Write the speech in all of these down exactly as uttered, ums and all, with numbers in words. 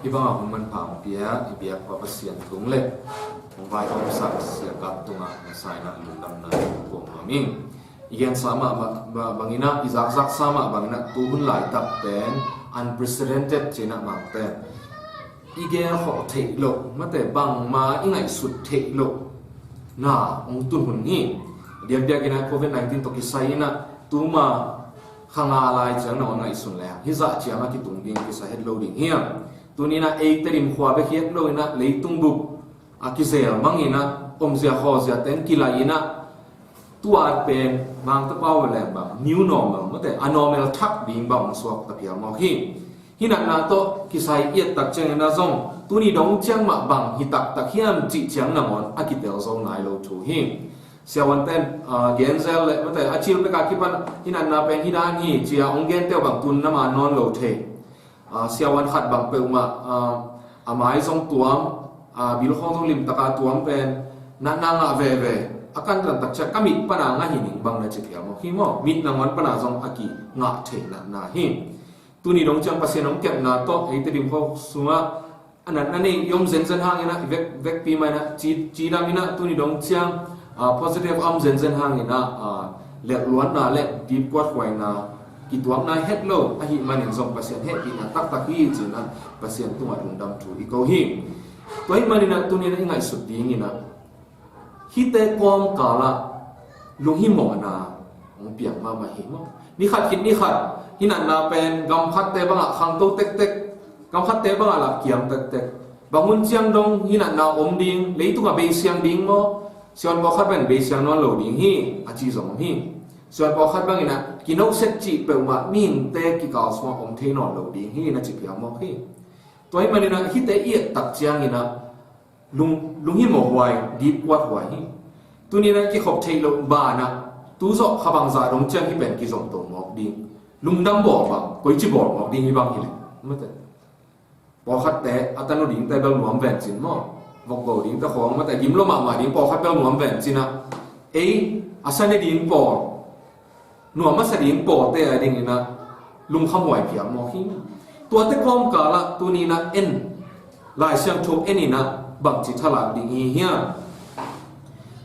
Hih bangah hun manpha hong pia i biak Pa Pasian tung le hong vaihawmsak Sia Kap tungah na saina lungdamna kong nuam ing. I gensa mah ba- ba- banginah, i zakzaksa mah banginah, tu hun laitak pen unprecedented cinah mangte i gen khawh theih loh, mate bangma i ngaihsut theih loh na hong tun hun hi. Diakdiak inah covid nineteen tawh kisai inah tuma kha nga lai ciang na hong ngaihsun le hih zah ciang a kitung ding kisa het lo ding hiam? Tuni inah eite dim khua bek hi het lo inah leitung bup a kizel mang inah omzia khawzia teng kilai inah tuat pen mangte pau leng bang new normal, mate a normal thak ding bang hong suak ta phial mawk hi. Hih natna tawh kisai i et tak ciang inah zong tuni dong ciang mah bang hi taktak hiam cih ciang nangawn a kitel zo nai lo thu hi. Siavuante in, ah, genzel le, mate a cil pek a kipan hih natna pen hih dan hi cia hong gente uh bang tun nama nawn lo thei. Ah, siavuan khat bang peuhmah, ah, a mai zong tuam, ah, bil khawng zong limtaka tuam pen natna ngah veve a kantan tak ciang ka mit pana ngah hi ning bang na ci phial mawk hi maw? Mit nangawn pana zong a kingah thei natna hi. Tuni dong ciang Pasian hong kepna tawh eite dim khawh sungah a natna nei i om zenzen hang inah i vek- vekpi mah inah ci- cidam inah tuni dong ciang, ah, positive a om zenzen hang inah, ah, lelhluatna le dipkuathuaina kituakna het lo ahih manin zong Pasian hehpihna taktak hi cinah Pasian tungah lungdam thu i ko hi. Tua ahih maninah tuni inah i ngaihsut ding inah hihte kawmkalah lunghimawhna hong piang mahmah hi maw? Ni khat khit ni khat hih natna pen gam khatte bangah khangto tektek, gam khatte bangah lah kiam tektek. Bang hun ciang dong hih natna om ding, leitungah beisiang ding maw? Siavuan pawlkhat bangin beisiang nawn lo ding hi a ci zong om hi. Siavuan pawlkhat banginah kinohset cih peuhmah mihingte kikal sungah om thei nawn lo ding hi na ci phial mawk hi. Tua ahih maninah hihte i et tak cianginah lung- lunghimawh huai, dipkuat huai hi. Tuni inah kikhop theih loh banah tu zawh kha bangzah dong ciang hih pen kizomto mawk ding. Lungdam bawl bang koici bawl mawk ding hih bang hileh, mate pawlkhatte a tanu dingte bel nuam vencin maw? Vokgo dingte khawng, mate gim lo mahmah ding pawlkhat bel nuam vencinah ei a sa ne ding pawl, nuam a sa ding pawlte a dinginah lungkham huai phial mawk hi. Tuate kawmkalah tuni inah en, Lai Siangtho en inah bangci thalak ding hi hiam?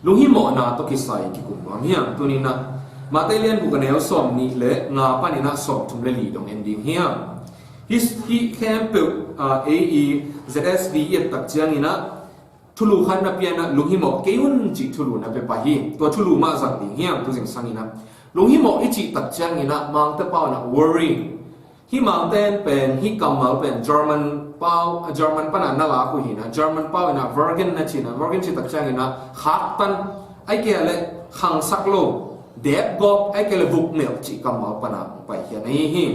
Lunghimawhna tawh kisai kikum nuam hiam? Tuni inah Matthai lian guk a neu sawm nih le nga paninah sawm thum le li dong en ding hiam? Hih, hih khempeuh, ah, ei i Z S B i et tak cianginah thulu khat na pianah lunghimawh kei un cih thulu na pia pah hi. Tua thulu mah zang ding hiam tu zingsanginah? Lunghimawh i cih tak cianginah mangte pau inah worry. Hih mangte in pen, hih kammal pen German pau, German pana na lak uh hinah, German pau inah Würgen na cinah, Würgen cih tak cianginah khaktan, ai kei leh khangsak lo, depgawp, ai kei leh vukmelh cih kammal pana paikhia na hi hi.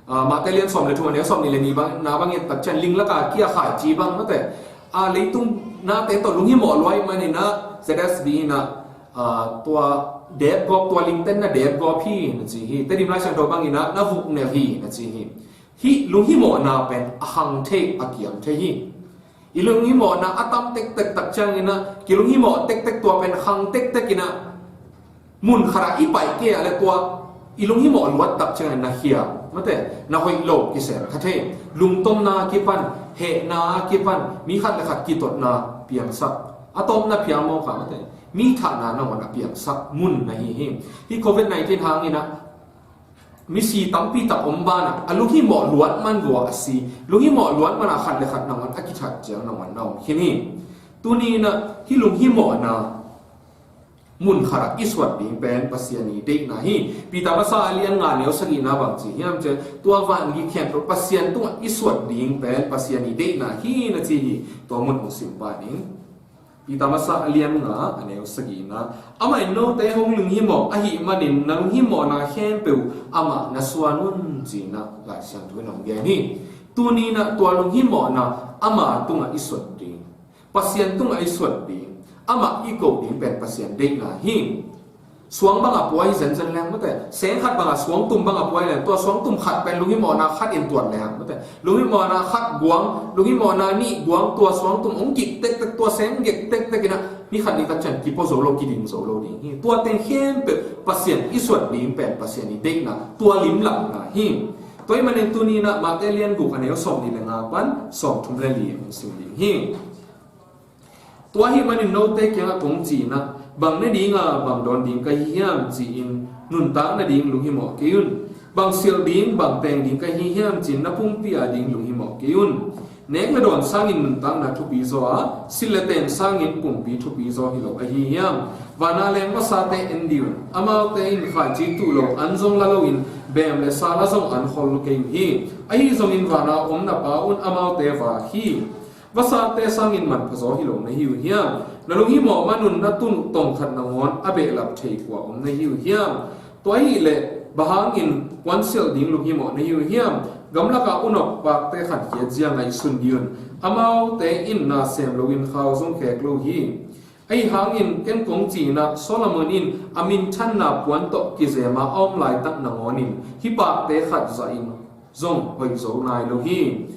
Ah, Matthai lian sawm le thum a neu sawm nih le nih bang, na bang et tak ciang ling laka kia khaici bang, mate a leitung nate tawh lunghimawh luai maninah Z S B inah, ah, tua depgawp, tua lingten na depgawp hi na ci hi. Tedim Lai Siangtho banginah na vukmelh hi na ci hi. Hih lunghimawhna pen a khang thei, a kiam thei hi. I lunghimawhna a tam tektek tak cianginah kilunghimawh tektek, tua pen khang tektek inah mun khatah i paih kei ah le tua i lunghimawh luat tak ciangin na khia, mate na hoih lo kisem kha thei. Lungtomna a kipan, hehna a kipan, mi khat le khat kitotna piangsak, a tawpna phial mawk ah, mate mi thahna nangawn a piangsak mun na hi hi. Hih covid nineteen hanginah misi tampi tak om banah a lunghimawh luat man vua a si, lunghimawh luat mana khat le khat nangawn a kithat ciang nangawn na om khin hi. Tuni inah hih lunghimawhna mun khatah i suat ding pen Pasian i deihna hi. Peter masa a lian nga neu sagihna bang ci hiam cih leh tua vanglian khempeuh Pasian tungah i suat ding pen Pasian i deihna hi na ci hi. Tua mun hong sim pah ning. Peter masa a lian nga a neu sagihna, amah in note hong lunghimawh ahih manin na lunghimawhna khempeuh amah na suan un cinah Lai Siangtho in hong gen hi. Tuni inah tua lunghimawhna ama tungah i suat ding, Pasian tungah i suat ding, amah i koh ding pen Pasian deihna hi. Suang bangah pua hi zenzen leng, mate seng khat bangah suangtum bangah pua hi leng, tua suangtum khat pen lunghimawhna khat in tuat leng, mate lunghimawhna khat guang, lunghimawhna nih guang, tua suangtum hong gik tektek, tua seng gik tektek inah mi khat nih tak ciang kipua zo lo, kiding zo lo ding hi. Tua teng khempeuh Pasian i suat ding pen Pasian i deihna, tua limlakna hi. Tua ahih manin tuni-in ah Mate lian guk a neu sawmnih le nga pan sawmthum le li hong sim ding hi. Tua ahih manin note kiangah kong ci-in ah, bang ne ding a bang dawn ding ka hi hiam ci-in nuntak nading lunghimawh kei un. Bang silh ding, bang teng ding ka hi hiam ci-in na pumpi ading lunghimawh kei un. Nek le dawn sangin nuntakna thupi zaw a, silh le teng sangin pumpi thupi zaw hi lo ahi hiam? Vana leng vasate en dih un. Amaute in khaici tuh lo an zong la loin, beem le sala zong an khol kei uh hi. Ahi zongin vana om na Pa un amaute vak hi. Vasate sangin manpha zaw hi lo na hi uh hiam? Na lunghimawh man un na tun uh tong khat nangawn a behlap thei kua om na hi uh hiam? Tua ahih leh bang hangin puansilh ding lunghimawh na hi uh hiam? Gamlakah unok pakte khankhiat zia ngaihsun dih un. Amaute in na sem loin khau zong khek lo hi. Ahi hangin ken kong ci-in ah, Solomon in a minthanna puan tawh kizema a om laitak nangawnin hih pakte khat zahin zong hoih zo nai lo hi.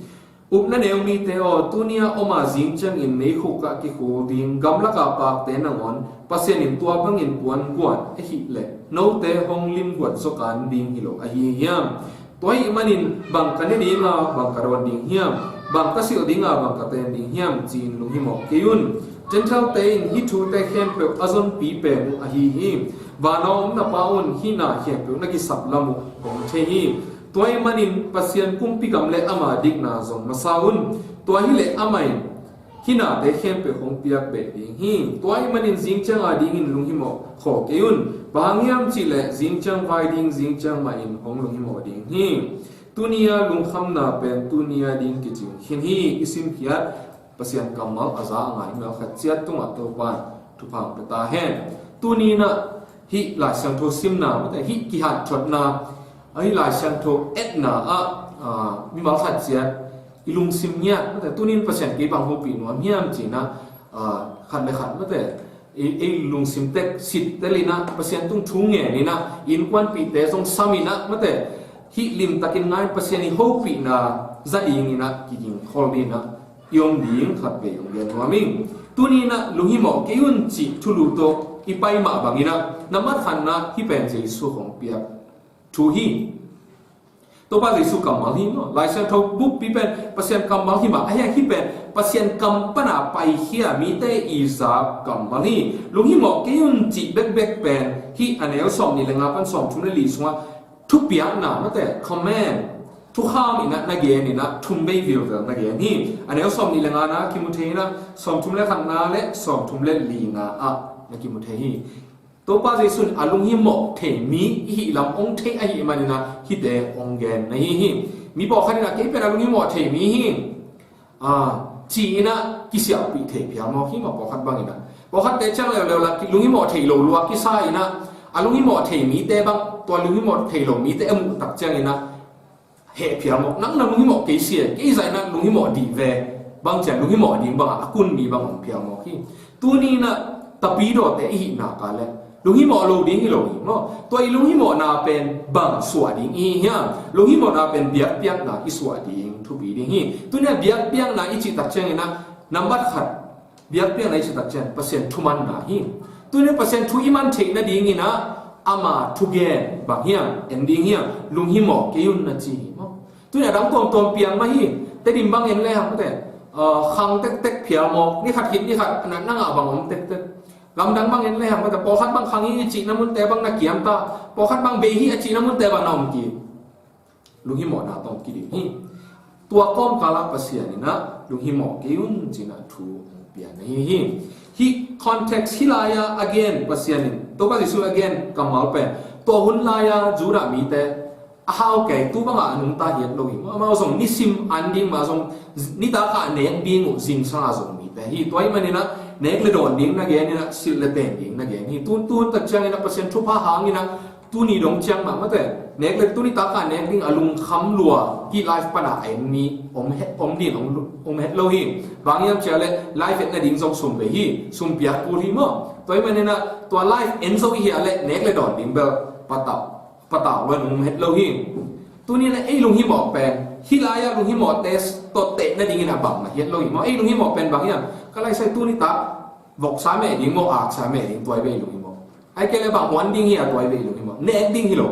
Upna neu mite aw, tuni-a om a zing ciangin neikhuk ah kikhul ding gamlaka pakte nangawn Pasian in tua bangin puan guan ahih leh note hong limguat zaw kan ding hi lo ahi hiam? Tua ahih manin bang ka ne ding a bang ka dawn ding hiam? Bang ka silh ding a bang ka teng ding hiam ci-in lunghimawh kei un. Gentile-te in hih thute khempeuh a zonpi pen uh ahi hi. Vana om na Pa un hih na khempeuh na kisap lam uh hong thei hi. Tua ahih manin Pasian kumpi gam le ama dikna zong masa un. Tua hileh amah in hih nate khempeuh hong piak beh ding hi. Tua ahih manin zing ciang a dingin lunghimawh khaw kei un. Bang hang hiam cihleh zing ciang vai ding zing ciang mah in hong lunghimawh ding hi. Tuni-a lungkhamna pen tuni-a ding kicing khin hi. I simkhiat Pasian kammal a za a ngai mimal khat ciat tungah Topa in thupha hong pia ta hen. Tuni-in ah hih Lai Siangtho simna, mate, hih kihanthotna, hih Lai Siangtho etna ah, ah, mimal khat ciat i lungsim ngiat, mate, tuni-in Pasian kei bang hopih nuam hiam ci-in ah, ah, khat le khat, mate, ei, ei lungsim tek sit tel in ah, Pasian tung thu ngen in ah, innkuanpihte zong sam in ah, mate, hih limtakin ngai Pasian i hopihna za dingin ah kiging khol dingin ah i om ding khat vei hong gen nuam ing. Tuni-in ah lunghimawh kei un cih thulu tawh i pai mah bangin ah, nambat khatna hih pen Jesu hong piak thu hi. Topa Jesu kammal hi maw. Lai Siangtho bukpi pen Pasian kammal hi mah, ahi hang hih pen Pasian kam pana paikhia mite i za kammal hi. Lunghimawh kei un cih bekbek pen hih a neu sawmnih le nga pan sawmthum le li sungah thupiakna, mate, command, thukham in ah na gen in ah thum vei vilvel na gen hi. A neu sawmnih le nga na kimu thei in ah sawmthum le khatna le sawmthum le lina ah na kimu thei hi. Topa Jesu in a lunghimawh thei mi i hih lam hong thei ahih manin ah hihte hong gen na hi hi. Mi pawlkhat in ah kei pen a lunghimawh thei mi hi, ah, ci-in ah kisiahpih thei phial mawk hi maw, pawlkhat bangin ah. Pawlkhatte ciang leuleu lah lunghimawh thei lo lua kisa in ah, a lunghimawh thei mite bang, tua lunghimawh thei lo mite a muh tak ciangin ah heh phial mawk, nang na lunghimawh kei sia, kei zah in ah lunghimawh dih ve, bang ciang lunghimawh ding bangah a kun mi bang om phial mawk hi. Tuni-in ah tapidawte i hih nak leh lunghimawh lo ding hi lo hi maw. Tua i lunghimawhna pen bang suah ding i hi hiam? Lunghimawhna pen biakpiakna i suah ding thupi ding hi. Tuni-in ah biakpiakna i cih tak ciangin ah nambat khat, biakpiakna i cih tak ciang Pasian thu manna hi. Tuni-in Pasian thu i man theih nadingin ah ama thugen bang hiam en ding hiam? Lunghimawh kei un na ci hi maw. Tuni-in a dang tuamtuam piang mah hi. Tedim bang en lehang, mate, ah, khang tektek phial mawk, ni khat khit ni khat a natna ngah bang om tektek. Gamdang bang en lehang, mate, pawlkhat bang khang hi a cihna munte bang na kiam ta, pawlkhat bang bei hi a cihna munte bang na om kik. Lunghimawhna tawh kidim hi. Tua kawmkalah Pasian in ah lunghimawh kei un ci-in ah thu hong pia na hi hi. Hih context hih lai-ah again Pasian in, Topa Jesu again kammal pen, tua hun lai-a Judah mite a hau kei tu bangah a nungta hiat lo hi. Amau zong nisim an ding mah zong, nitak a nek ding uh zingsang a zong mite hi. Tua ahih manin ah nek le dawn ding na gen in ah, silh le teng ding na gen hi. Tu, tu hun tak ciangin ah Pasian thupha hangin ah tuni dong ciang mah, mate, nek le tuni tak a nek ding a lungkham lua, hih life pana a en mi om het, om ding om, om het lo hi. Bang hiam cih leh life et nading zong sum bei hi, sum piak kul hi maw. Tua ahih manin ah tua life en zo i hih leh nek le dawn ding bel patau, patau lo in om het lo hi. Tuni-in ah ei lunghimawh pen, hih lai-ah lunghimawhte tawh teh nadingin ah bang na hiat lo hi maw. Ei lunghimawh pen bang hiam? Ka laisai tuni tak voksa meh ding maw, aksa meh ding, tua hi ve ei lunghimawh. Ahih kei leh bang huan ding hi a, tua hi ve ei lunghimawh. Nek ding hi lo.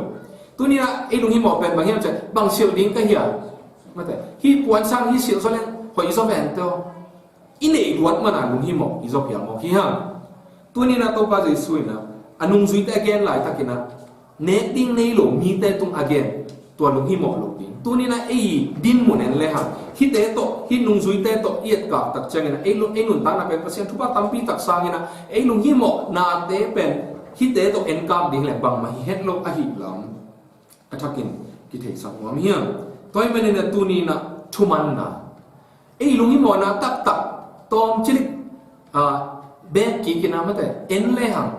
Tuni-in ah ei lunghimawh pen bang hiam cih leh, bang silh ding ka hia? Mate, hih puan sang hih silh zaw leng hoih zaw ven teh aw. I neih luat manin lunghimawh i zaw phial mawk hi hang. Tuni-in ah Topa Jesuh in ah a nungzuite a gen laitakin ah, nek ding nei lo mite tung a gen, tua lunghimawh loh ding. Tuni-in ah ei dinmun en lehang, hihte tawh, hih nungzuite tawh i etkak tak ciangin ah, ei lung, ei nuntakna pen Pasian thupha tampi tak sangin ah, ei lunghimawhnate pen hihte tawh enkak ding leh bangmah hi het lo ahih lam a thakin kitheisak nuam hiam? Tua ahih manin ah tuni-in ah thumanna, ei lunghimawhna taktak tawm cilik, ah, bek kikin ah mate, en lehang,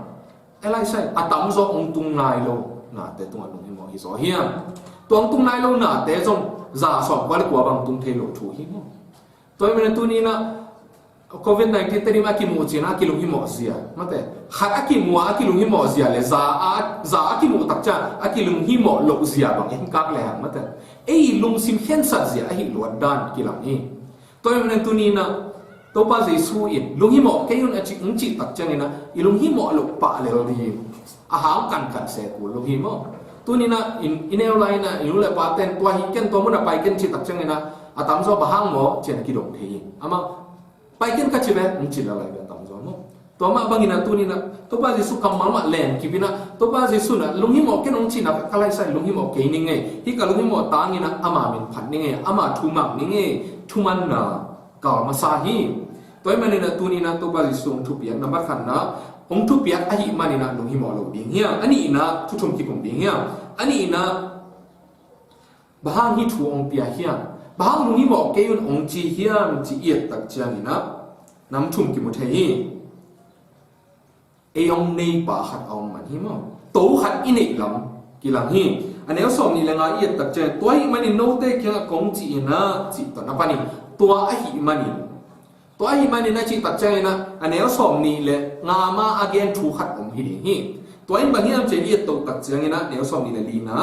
ei lai sai, a tamzaw hong tung nai lo nate tungah lunghimawh hi zaw hiam? Tua hong tung nai lo nate zong za sawm kua leh kua bang tung thei lo thu hi maw? Tua ahih manin ah tuni-in ah covid nineteen te ding a kimuh cih in ah a kilunghimawh zia, mate, khat a kimuh a kilunghimawh zia leh za a, za a kimuh tak ciang a kilunghimawh loh zia bang enkak lehang, mate, ei lungsim khensat zia ahih luat dan kilang hi. Tua ahih manin ah tuni-in ah Topa Jesuh in lunghimawh kei un a cih, hong cih tak ciangin ah i lunghimawh loh pah lel ding, a hang kankan se kul lo hi maw? Tuni-in ah i, i neu lai-in ah i nu leh pate'n tua hih ken, tua mun ah pai ken cih tak ciangin ah a tamzaw bang hang maw ci-in ah kidong thei hi. Amah pai ken ka ci ve, hong ci lel lai ve a tamzaw maw? Tua mah bangin ah tuni-in ah Topa Jesuh kammal mah lemkip in ah, Topa Jesuh in ah lunghimawh ken hong cih in ah, ka lai sai, lunghimawh kei ning ei, hih ka lunghimawh tangin ah ama min phat ning ei, ama thu mak ning ei, thumanna kal masa hi. Tua ahih manin ah tuni-in ah Topa Jesuh hong thupiak, nambat khatna, hong thupiak ahih manin ah lunghimawh loh ding hiam? A nihna, thu thum kikum ding hiam? A nihna, bang hang hih thu hong pia hiam? Bang hang lunghimawh kei un hong ci hiam cih i et tak ciangin ah nam thum kimu thei hi. Ei hong neipa khat a om man hi maw? To khat i neih lam kilang hi. A neu sawmnih leh nga i et tak ciangin, tua ahih manin note kiangah kong cih in ah, cih tawh na pan hi. Tua ahih manin, tua ahih manin a cih tak ciangin ah, a neu sawmnih leh nga mah a gen thu khat om hi ding hi. Tua in bang hiam cih i et to tak ciangin ah, neu sawmnih leh lina,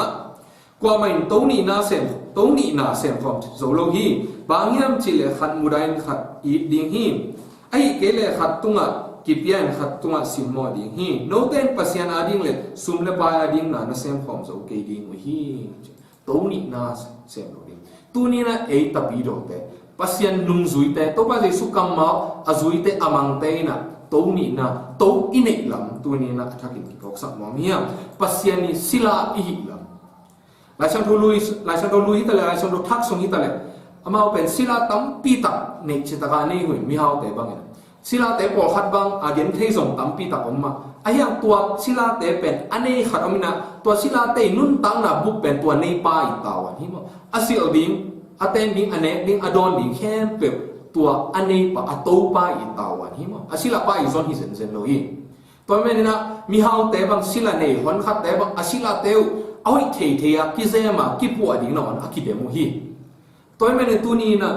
kuamah in to nihna sem, to nihna semkhawm zo lo hi. Bang hiam cih leh khat mudain khat it ding hi. Ahih kei leh khat tungah kipia in khat tungah simmawh ding hi. Note in Pasian ading leh sum leh pai ading na na semkhawm zo kei ding uh hi. To nihna sem lo ding. Tuni-in ah ei Tapidawte, Pasian nungzuite, Topa Jesuh kammal a zuite, a mangte in ah to nihna, to i neih lam tuni-in ah a thakin kiphawksak nuam hiam? Pasian i sila i hih lam. Laisiangtho lui, Laisiangtho lui hi ta leh, Laisiangtho thak sung hi ta leh, amau pen sila tampi tak neih, cih tak a nei uh hi, mihaute bangin. Silate pawlkhat bang a gen thei zong tampi tak om mah. Ahih hang tua silate pen a nei khat om in ah, tua silate i nuntakna bup pen tua neipa i tavuan hi maw? A silh ding, a ten ding, a nek ding, a dawn ding khempeuh tua a neipa, a topa i tavuan hi maw? A silapa i zon hi zenzen lo hi. Tua ahih manin ah mihaute bang, sila nei honkhatte bang, a silate uh a hoih theithei a kizem a, kipuah ding nangawn a kidem uh hi. Tua ahih manin tuni-in ah,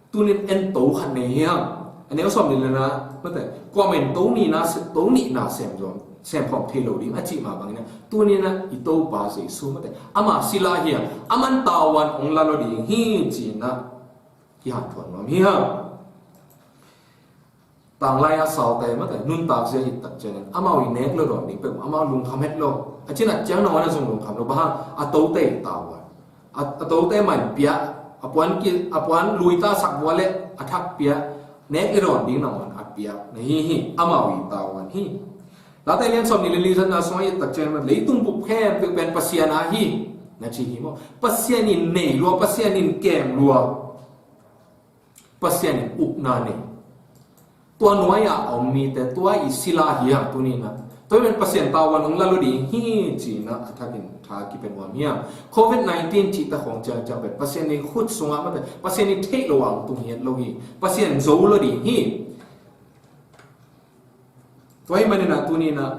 tuni-in en to khat nei hiam? A neu sawmnih leh nga, mate, kuamah in to nihna se-, to nihna sem zong, semkhawm thei lo ding a cih mah bangin ah, tuni-in ah i Topa Jesuh, mate, ama sila hiam? Aman tavuan hong la lo ding hi ci-in ah kihanthawn nuam hiam? Tanglai a salte, mate, nuntak zia i et tak ciangin, amau i nek lua dawn ding peuh, amau lungkham het lo. A cina ciang nangawn a zong lungkham lo, bang hang, a tote i tavuan. A, a tote mah in pia, a puan ki, a puan lui ta sak vua leh a thak pia, nek lua dawn ding nangawn a pia na hi hi, amau i tavuan hi. Late lian sawmnih leh li, zatna sungah i et tak ciangin, leitung bup khempeuh pen Pasian a hi, na ci hi maw? Pasian in nei lua, Pasian in kem lua. Pasian in ukna nei. Tua nuai-a a om mite, tua i sila hi hang tuni-in ah. Tua ahih manin Pasian tavuan hong la lo ding hi ci-in ah a thakin tha kipia nuam hiam? Covid nineteen cihte khawng ciangciang pen Pasian i khut sungah, mate, Pasian i theih loh a hong tung hi het lo hi. Pasian zo lo ding hi. Tua ahih manin ah tuni-in ah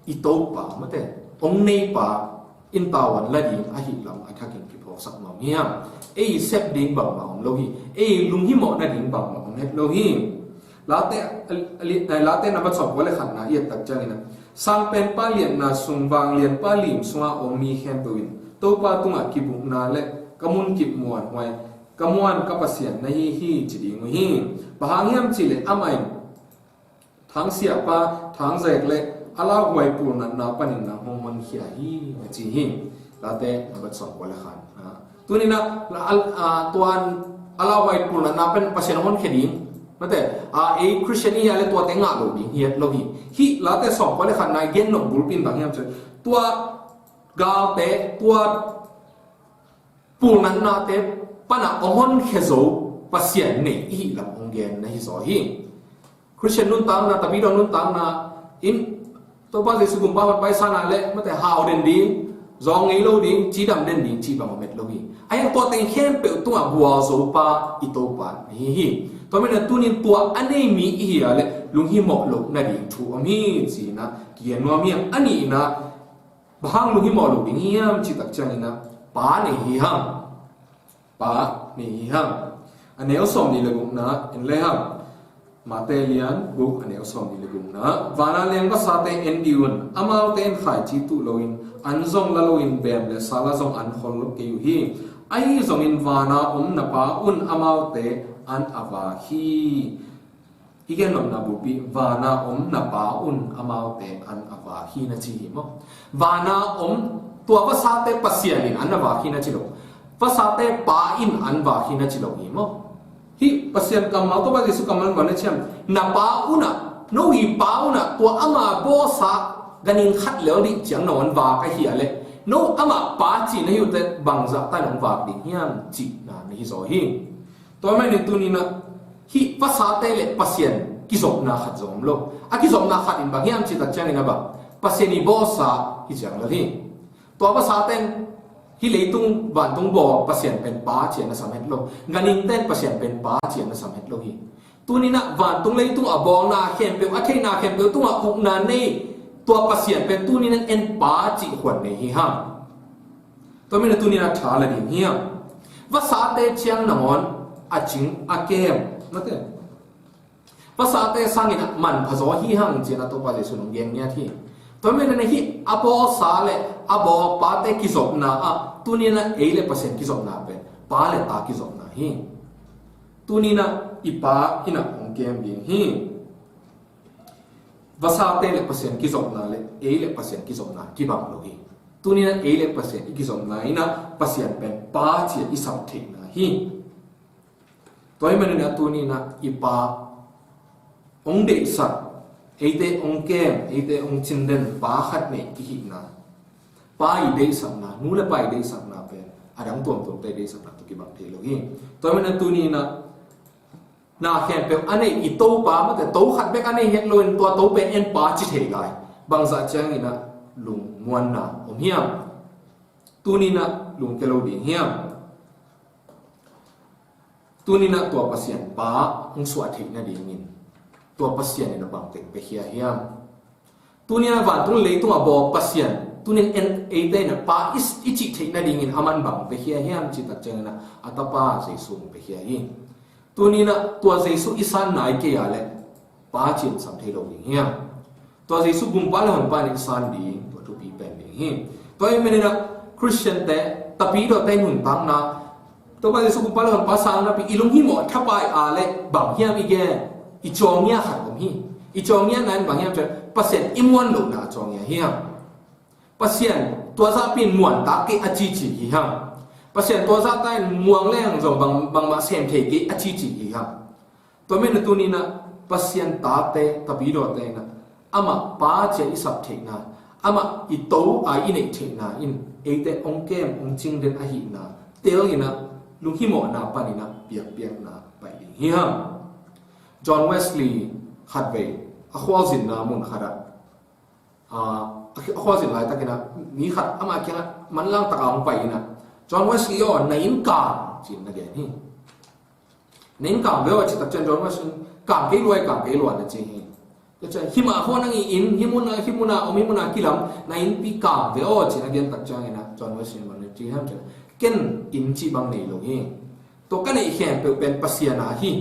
i Topa, mate, hong neipa in tavuan la ding ahih lam a thakin kiphawksak nuam hiam? Ei sep ding bangmah om lo hi. Ei lunghimawh nading bangmah om het lo hi. Late, a, a, li-, eh, Late nambat sawm kua leh khatna i et tak ciangin ah, Sangpenpa liatna sung, vanglianpa lim sungah a om mi khempeuh in Topa tungah kibukna leh ka munkip muanhuai, ka muan ka Pasian na hi hi ci ding uh hi. Bang hang hiam cih leh amah in thangsiahpa, thangzek leh a lauhuai pulnatna panin nang hong honkhia hi, na ci hi. Late number sawmkua le khat. Tuni-in a, a, a, tua a lauhuai pulnatna pen Pasian hong honkhia ding. Mate, a, ei Christian i hi a leh tuate ngah lo ding hi het lo hi. Hih Late sawmkua le khatna i gen nop bulpi in bang hiam cih leh, tua galte, tua pulnatnate pan a hong honkhia zo Pasian nei i hih lam hong genna hi zaw hi. Christian nuntakna, Tapidaw nuntakna in Topa Jesu Gumpa Honpa i san a leh, mate, hau den ding, zawng ngei lo ding, cidam den ding cih bang om het lo hi. Ahi hang tua teng khempeuh tungah gualzo pa i Topa na hi hi. Tua manin a tuni-in tua a nei mi i hi a leh lunghimawh loh nading thu om hi, ci-in a kigen nuam hi. A nihna, bang hang lunghimawh loh ding hiam cih tak ciangin a, pa nei hi hang. Pa nei hi hang. A neu sawmnih le gukna en le hang. Mate lian guk a neu sawmnih le gukna. Van a leng vasate en dih un, amaute in khaici tuh loin, an zong la loin, beem le sala zong an khol lo kei uh hi. Ahi zongin van a om na Pa un amaute an a vak hi. I gen nopna bulpi, van a om na Pa un amaute an a vak hi, na ci hi maw? Van a om, tua vasate Pasian in an a vak hi, na ci lo. Vasate Pa in an vak hi, na ci lo hi maw? Hih Pasian kammal, Topa Jesu kammal bang na ci hiam? Na Pa un a, no i Pa un a, tua ama bawlsa ganhing khat lel ding ciang nong vak ahi a leh, no amah Pa ci na hi uh teh bangzah ta nong vak ding hiam, cihna na hi zaw hi. Tua manin tuni-in a, hih vasate le Pasian kizopna khat zong om lo. A kizopna khat in bang hiam cih tak ciangin a bang, Pasian i bawlsa hi ciang lel hi. Tua vasate in hih leitung vantung bawl Pasian pen Pa ci-in na sam het lo. Ganhingte in Pasian pen Pa ci-in na sam het lo hi. Tuni-in a vantung leitung a bawlna khempeuh, a theihna khempeuh tungah ukna nei tua Pasian pen tuni-in a en Pa cih khuan nei hi hang. Tua manin a tuni-in a tha la ding hiam? Vasate ciang nangawn a cing a kem. Mate, vasate sangin a manpha zaw hi hang, ci-in a Topa Jesu in hong gen ngiat hi. Tua manin a hih a bawlsa le a bawlpate kizopna ah tuni-in a ei le Pasian kizopna pen Pa le Ta kizopna hi. Tuni-in a i Pa in a hong kem ding hi. Vasate le Pasian kizopna le ei le Pasian kizopna kibang lo hi. Tuni-in a ei le Pasian i kizopna in a Pasian pen Pa ci-in i sap theihna hi. Tua ahih manin a tuni-in a i Pa hong deihsak, eite hong kem, eite hong cinden Pa khat nei kihihna, Pa i deihsakna, nu le pa i deihsakna pen a dang tuamtuamte i deihsakna tawh kibang thei lo hi. Tua ahih manin a tuni-in a na khempeuh a nei i Topa, mate, to khat bek a nei het loin tua to pen en Pa ci thei lai. Bangzah ciangin a lungmuanna om hiam? Tuni-in a lungke lo ding hiam? Tuni-in a tua Pasian Pa hong suah theih nadingin tua Pasian in a bangteng piakhia hiam? Tuni-in a vantung leitung a bawl Pasian tuni-in en eite in a Pa i, i cih theih nadingin aman bang piakhia hiam cih tak ciangin a, a Tapa Jesu hong piakhia hi. Tuni-in a tua Jesu i san nai kei a leh Pa ci-in sam thei lo ding hiam? Tua Jesu Gumpa le Honpa in i san ding, tua thupi pen ding hi. Tua ahih manin a Christian-te, Tapidawte nuntakna, Topa Jesu Gumpa le Honpa sang napi i lunghimawh thapai a leh bang hiam i gen? I cawngia khat om hi. I cawngiana in bang hiam cih leh Pasian i muan lohna a cawngia hi hang. Pasian tua zahpi in muan ta kei a cici hi hang. Pasian tua zahta in muang leng zong bang, bangmah sem thei kei a cici hi hang. Tua manin a tuni-in a Pasian tate, Tapidawte in a amah Pa ci-a i sap theihna, amah i to a i neih theihna in eite hong kem, hong cingden ahihna tel in a lunghimawhna panin a biakpiakna pai ding hi hang. John Wesley khatvei a khualzinna mun khatah, a, a khualzin laitakin a mi khat amah kiangah manlang taka hong pai in a, "John Wesley aw, na inn kang," ci-in na gen hi. "Na inn kang ve aw," a cih tak ciang John Wesley, "Kang kei lua, kang kei lua," na ci hi. Tua ciang, "Himah khaw nang i inn, hih mun a, hih mun a om, hih mun a kilam, na innpi kang ve aw," ci-in a gen tak ciangin a John Wesley in bang na ci hiam cih leh, "Ken inn cih bang nei lo hi. Tua ka neih khempeuh pen Pasian a hi.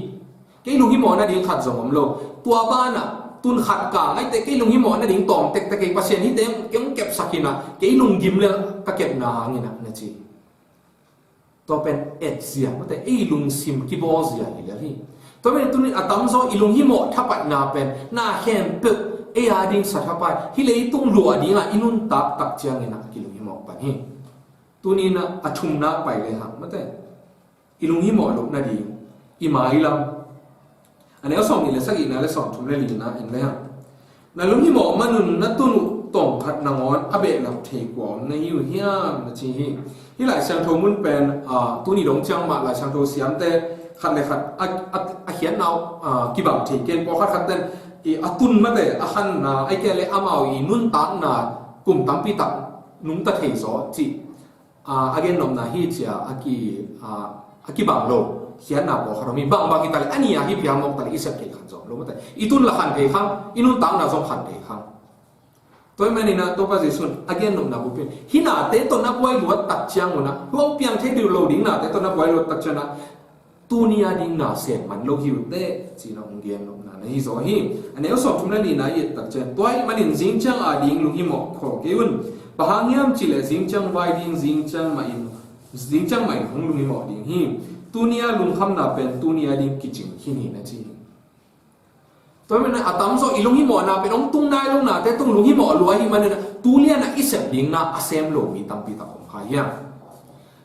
Kei lunghimawh nading khat zong om lo. Tua banah tun khat kang ahih teh kei lunghimawh nading tawm tektek kei, Pasian hihte kei hong kepsak in a, kei lunggim lel ka kepna hangin a," na ci. Tua pen etzia, mate, ei lungsim kibawlzia hi lel hi. Tua pen tuni a tamzaw i lunghimawh thapaihna pen na khempeuh ei a ding sathapai, hih leitung luah dingah i nuntak tak ciangin ah kilunghimawh pan hi. Tuni-in ah a thumna pai le hang mate, i lunghimawh loh nading i mailam. A neu sawmnih le sagihna le sawmthum le lina en le hang, na lunghimawh manun na tun uh tawng khat nangawn a behlap thei kua om na hi uh hiam, na ci hi. Hih Lai Siangtho mun pen, a, tuni dong ciang mah Lai Siangtho siamte khat le khat a, a, a khiatna uh, a, kibang thei ken, pawlkhat khat ten i a tun mate, a khanna, ahih kei leh amau i nuntakna kum tampi tak nungta thei zaw cih, a, a gennopna hi ci-a a ki, a, a kibang lo khiatna pawlkhat om hi. Bangbang hi ta leh a ni-a hih phial mawk ta leh i sep thei khan zong lo mate, i tun la khan thei khang, i nuntakna zong khan thei khang. Tua ahih manin ah Topa Jesuh in a gennopna bupin hih nate tawh na buai luat tak ciangun ah, hong piang thei ding lo ding nate tawh na buai luat tak ciangun ah, tuni a ding na sem man lo hi uh teh, ci-in ah hong gennopna na hi zaw hi. A neu sawmthum le lina i et tak ciang, tua ahih manin zingciang a ding lunghimawh khol kei un. Bang hang hiam cih leh zingciang vai ding zingciang mah in, zingciang mah in hong lunghimawh ding hi. Tuni a lungkhamna pen tuni a ding kicing khin hi, na ci hi. Tua ahih manin a tamzaw i lunghimawhna pen hong tung nai lo nate tung lunghimawh lua ahih manin ah, tu lian ah i sep dingna a sem lo mi tampi tak om kha hiam?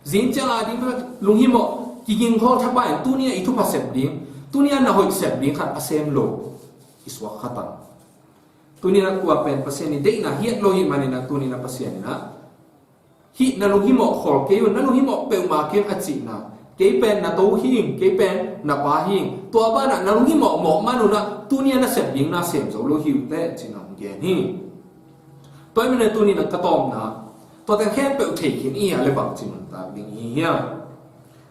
Zingciang a ding lunghimawh kiging khawl thapai in tuni a i thupha sep ding, tuni a na hoih sep ding khat a sem lo i suak kha tam. Tuni-in ah tua pen Pasian i deihna hi lo ahih manin ah tuni-in ah Pasian in ah hih na lunghimawh khol kei un, na lunghimawh peuhmah kei un a cihna, kei pen na to hi ing, kei pen na pa hi ing, tua banah na lunghimawh mawh manun ah tuni a na sep ding na sem zo lo hi uh teh, ci-in ah hong gen hi. Tua ahih manin ah tuni-in ah ka tawpna, tua teng khempeuh thei khin i hia leh bangci nuntak ding i hi hiam?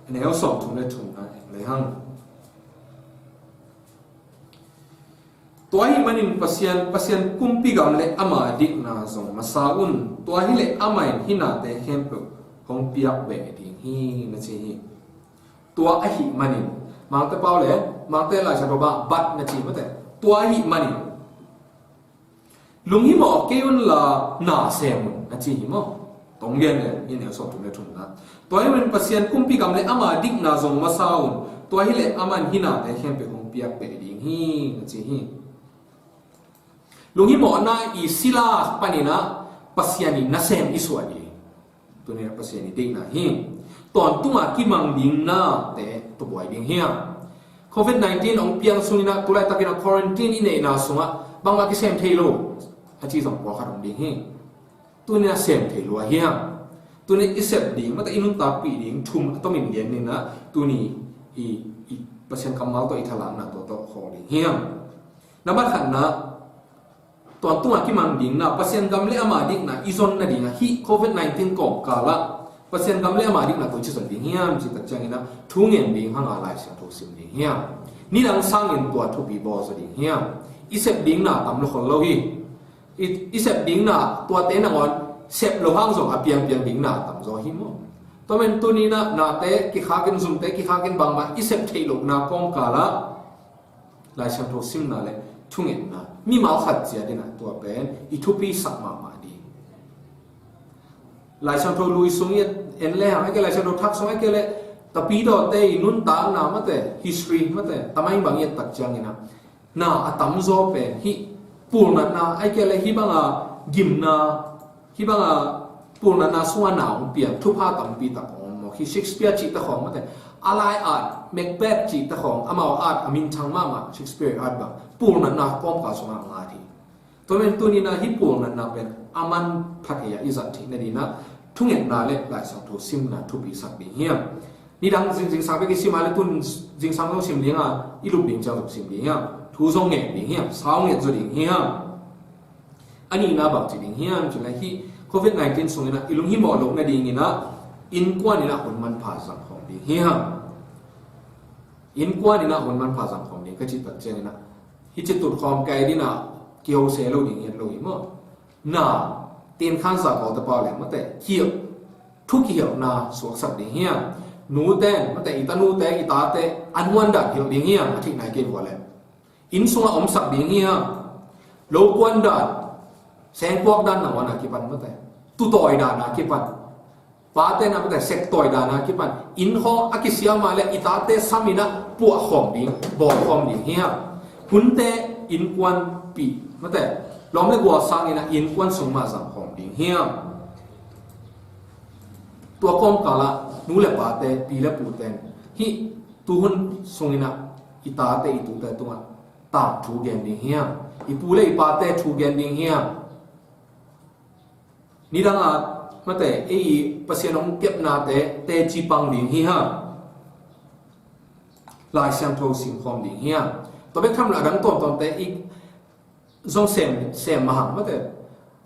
A neu sawmthum le thumna en le hang. Tua ahih manin Pasian, Pasian kumpi gam le ama dikna zong masa un. Tua hi leh amah in hih nate khempeuh hong piak beh ding hi, na ci hi. Tua ahih manin, Mangte pau le, Mangte Lai Siangtho bang but na ci mate. Tua ahih manin lunghimawh kei un la na sem un, a ci hi maw? Tawm gen le, hih neu sawmthum le thumna. Tua ahih manin Pasian kumpi gam le ama dikna zong masa un. Tua hi leh amah in hih nate khempeuh hong piak beh ding hi, na ci hi. Lunghimawhna i sila panin ah Pasian i nasem i suah ding. Tuni-in ah Pasian i deihna hi. Tawntung a kimang ding nate tawh buai ding hiam? Covid nineteen hong piang sungin ah, tu laitakin ah quarantine i neihna sungah bangmah kisem thei lo a ci zong pawlkhat om ding hi. Tuni-in ah sem thei lua hiam? Tuni-in i sep ding mate, i nuntakpih ding thum a tomin gen ning ah, tuni i, i Pasian kammal tawh i thalakna tawh tawh khawl ding hiam? Nambat khatna, tawntung a kimang ding na, Pasian gam le ama dikna i zon nading ah hih Covid nineteen kawmkal ah Pasian gam le ama dikna koici zon ding hiam cih tak ciangin ah thu ngen ding hang a, Lai Siangtho sim ding hiam? Nidang sangin tua thupi bawl zaw ding hiam? I sep ding na tam lo khol lo hi. I, i sep ding na tuate nangawn sep lo hang zong a piangpiang ding na tam zaw hi maw? Tua manin tuni-in ah nate kikhakin, zumte kikhakin bangmah i sep theih lohna kawmkal ah Lai Siangtho simna le thungetna, mimal khat ciat in ah tua pen i thupisak mahmah ding. Lai Siangtho lui sung i en le hang, ahih kei leh Lai Siangtho thak sung, ahih kei leh tapidawte i nuntakna mate, history mate, tamaing bang i et tak ciangin ah na a tamzaw pen hih pulnatna, ahih kei leh hih banga gimna, hih banga pulnatna sungah na hong piang thupha tampi tak hong om maw? Hih Shakespeare cihte khawng mate, a lai art, Macbeth cihte khawng, amau art a minthang mahmah, Shakespeare art bang pulnatna kawmkal sungah a ngat hi. Tua manin tuni-in ah hih pulnatna pen a manpha thei-a i zat theih nading ah thungetna le Lai Siangtho simna thupisak ding hiam? Nidang zing, zingsang bek i sim a leh tun zingsang zong sim ding a, i lup ding ciang zong sim ding hiam? Thu zong ngen ding hiam? Sau nget zaw ding hiam? A nihna bang ci ding hiam cih leh hih Covid nineteen sungin ah i lunghimawh loh nadingin ah innkuan in ah hun manpha zang khawm ding hiam? Innkuan in ah hun manpha zang khawm ding ka cih tak ciangin ah hih ci tutkhawm kei ding ah kiho se lo ding hi lo hi maw? Na, tin khan za ko te pau le mate, hilh, thu kihilhna suaksak ding hiam? Nute, mate, i tanute, i tate an huan dan hilh ding hiam? A thih nai kei vua le. Inn sungah omsak ding hiam? Lokuan dan, sengkuak dan nangawn a kipan mate, tutawi dan a kipan, pate na mate, sektawi dan a kipan inn khawng a kisiam a le i tate sam in ah puah khawm ding, bawl khawm ding hiam? Hunte innkuanpih mate, Lawm le gual sangin ah innkuan sung mah zang khawm ding hiam? Tua kawmkal ah nu le pate, pi le pute, hih tuhun sungin ah i tate, i tute tungah tangthu gen ding hiam? I pu le i pate thu gen ding hiam? Nidang a, mate, ei Pasian hong kepnate teci pang ding hi hang. Lai Siangtho sim khawm ding hiam? Tua bek tham lo a dang tuamtuamte i zong sem, sem mah hang, mate.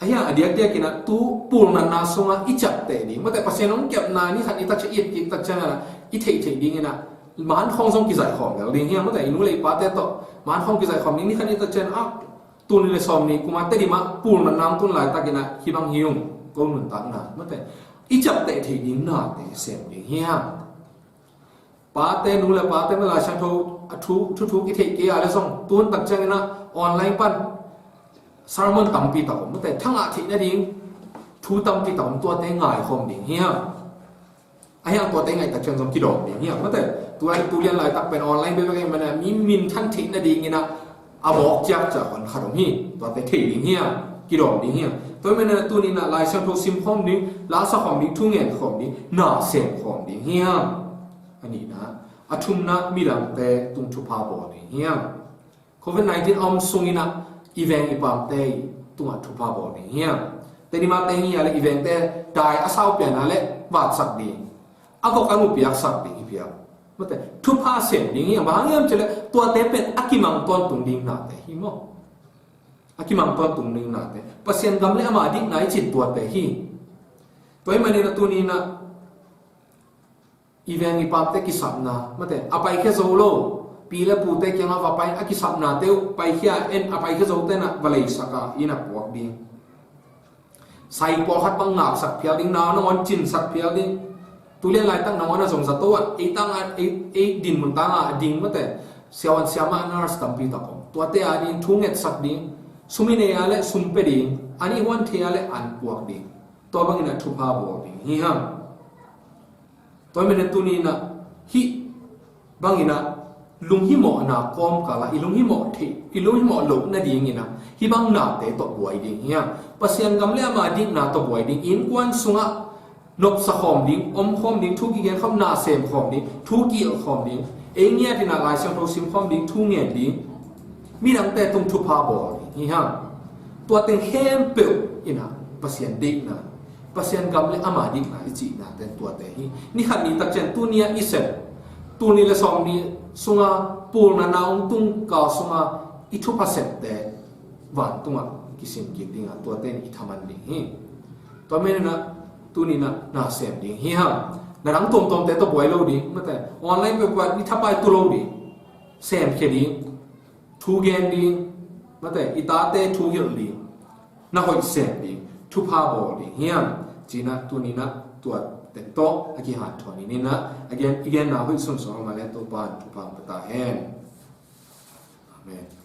A hiang a diakdiak in ah tu pulnatna sungah i ciapteh ding, mate, Pasian hong kepna ni khat ni tak ciang i et kik tak ciangin ah i theih theih dingin ah man khawng zong kizaih khawm lel ding hiam, mate, i nu le i pate tawh man khawng kizaih khawm ding, ni khat ni tak ciangin ah tuni le sawm ni kum a Tedim ah pulnatna hong tun laitakin ah hih bang hi ung, ko nuntakna, mate, i ciapteh theih ding nate sem ding hiam? Pate, nu le pate, mate, Lai Siangtho a thu, thu, thu kitheih kei a le zong tuhun tak ciangin ah online pan sermon tampi tak om, mate, thangah theih nading thu tampi tak om, tuate ngai khawm ding hiam? A hiang tuate ngaih tak ciang zong kidawm ding hiam, mate? Tu lai, tu lian laitak pen online bekbek ahih manin ah mi minthan theih nadingin ah a mawk ciakciak hon khat om hi. Tuate thei ding hiam? Kidawm ding hiam? Tua ahih manin ah tuni in ah Lai Siangtho sim khawm ding, la sa khawm ding, thu ngen khawm ding, na sem khawm ding hiam? A nihna. A thumna, midangte tung thupha bawl ding hiam? Covid nineteen a om sungin ah i veng i pamte tungah thupha bawl ding hiam? Tedim a teng hi a le i vengte dai a sau pian a le vatsak ding, a kok a nu piaksak ding hi piak, mate, thupha sem ding hiam? Bang hang hiam cih leh tuate pen a kimang tawntung ding nate hi maw? A kimang tawntung ding nate, Pasian gam le ama dikna i cih tuate hi. Tua ahih manin ah tuni in ah i veng i pamte kisapna, mate, a paikhia zo lo pi le pute kiangah va pai, a kisapnate uh paikhia in, a paikhia zote in ah va leisak a, inn ah puak ding. Sai pawlkhat bang ngaksak phial ding, nau nangawn cinsak phial ding. Tu lian laitak nangawn a zong zato a, ei tang a, ei, ei dinmun tang a ding, mate, siavuan siamah, nurse tampi tak om, tuate a ding thu ngetsak ding. Sum i nei a le sum pia ding, an i huan thei a le an puak ding. Tua bangin ah thupha bawl ding hi hang. Tua ahih manin tuni in ah hih bangin ah lunghimawhna kawmkal ah i lunghimawh theih, i lunghimawh loh nadingin ah hih bang nate tawh buai ding hi hang. Pasian gam le ama dikna tawh buai ding, innkuan sungah nopsa khawm ding, om khawm ding, thu kigen khawm, na sem khawm ding, thu ki-el khawm ding. Ei ngiat in ah Lai Siangtho sim khawm ding, thu ngen ding, midangte tung thupha bawl ding hi hang. Tua teng khempeuh in ah Pasian deihna, Pasian gam le ama dikna i cihna ten tuate hi. Ni khat ni tak ciang tuni a i sep, tul nih le sawm nih sunga pulnatna hong tung kal sunga i thupha septe vantungah kisin kik ding a, tuate in i thaman ding hi. Tua manin ah tuni in ah na sem ding hi hang. Na dang tuamtuamte tawh buai lo ding, mate, online peuhpeuh ah i thapai tu lo ding, semkhia ding, thu gen ding, mate, i tate thu hilh ding, na hoih sem ding, thupha bawl ding hiam? Ci-in ah tuni in ah tua teng tawh a kihanthawn ni in ah, a gen, i genna hoih sunsun a om a le Topa in thupha hong pia ta hen. Amen.